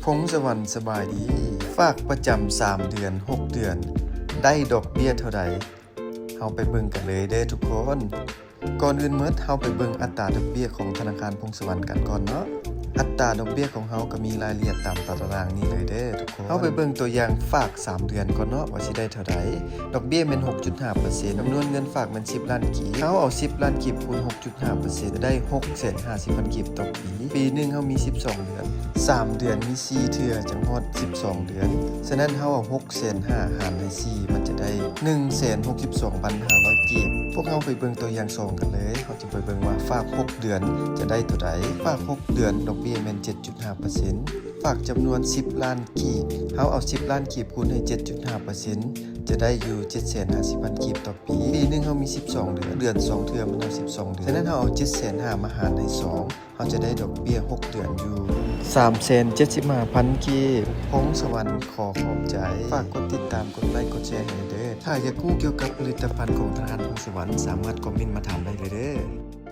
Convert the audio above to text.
ພົງສະຫວັນສະບາຍດີ, ຝາກປະຈຳສາມເດືອນ, ຫົກເດືອນ ໄດ້ດອກເບ້ຍເທົ່າໃດ? ເຮົາໄປເບິ່ງກັນເລີຍເດີ້ທຸກຄົນ. ກ່ອນອື່ນໝົດ ເຮົາໄປເບິ່ງອັດຕາດອກເບ້ຍຂອງທະນາຄານພົງສະຫວັນກັນກ່ອນເນາະ. ອັດຕາດອກເບ້ຍຂອງເຮົາກໍມີລາຍລະອຽດຕາມຕາຕະລາງນີ້ເລີຍເດີ້ທຸກຄົນ. ເຮົາໄປເບິ່ງຕົວຢ່າງຝາກສາມເດືອນກ່ອນເນາະ ວ່າຊິໄດ້ເທົ່າໃດ. ດອກເບ້ຍແມ່ນຫົກຈຸດຫ້າເປີເຊັນ, ຈຳນວນເງິນຝາກແມ່ນສິບລ້ານກີບ. ເຮົາເອົາສິບລ້ານກີບຄູນຫົກຈຸດຫ້າເປີເຊັນ ຈະໄດ້ຫົກແສນຫ້າສິບພັນກີບຕໍ່ປີ. ປີໜຶ່ງເຮົາມີສິບສອງເດືອນ, ສາມເດືອນມີສີ່ເທື່ອ ຈັ່ງຮອດສິບສອງເດືອນ. ສະນັ້ນເຮົາເອົາຫົກແສນຫ້າຫານໃຫ້ສີ່ ມັນຈະໄດ້ໜຶ່ງແສນຫົກສິບສອງພັນຫ້າຮ້ອຍກີບ. ພວກເຮົາໄປເບິ່ງຕົວຢ່າງສອງກັນເລີຍ. ເຮົາຈະໄປເບິ່ງວ່າຝາກຫົກເດືອນຈະໄດ້ເທົ່າໃດ. ຝາກຫົກເດືອນ ດອກເບ້ຍແມ່ນເຈັດຈຸດຫ້າເປີເຊັນ. ຝາກຈຳນວນສິບລ້ານກີບ, ເຮົາເອົາສິບລ້ານກີບຄູນໃຫ້ເຈັດຈຸດຫ້າເປີເຊັນ ຈະໄດ້ຢູ່ເຈັດແສນຫ້າສິບພັນກີບຕໍ່ປີ. ປີໜຶ່ງເຮົາມີສິບສອງເດືອນ, ເດືອນສອງເທື່ອມັນເອົາສິບສອງເດືອນ. ສະນັ້ນເຮົາເອົາເຈັດແສນຫ້າມາຫານໃຫ້ສອງ ເຮົາຈະໄດ້ດອກເບ້ຍຫົກເດືອນຢູ່ສາມແສນເຈັດສິບຫ້າພັນກີບ. ພົງສະຫວັນຂໍຂອບໃຈ. ຝາກກົດຕິດຕາມ, ກົດໄລ, ກົດແຊໃຫ້ເດີ້. ຖ້າຢາກຮູ້ກ່ຽວກັບຜະລິດຕະພັນຂອງທະນາຄານພົງສະຫວັນ ສາມາດຄອມເມັນມາຖາມໄດ້ເລີຍເດີ້.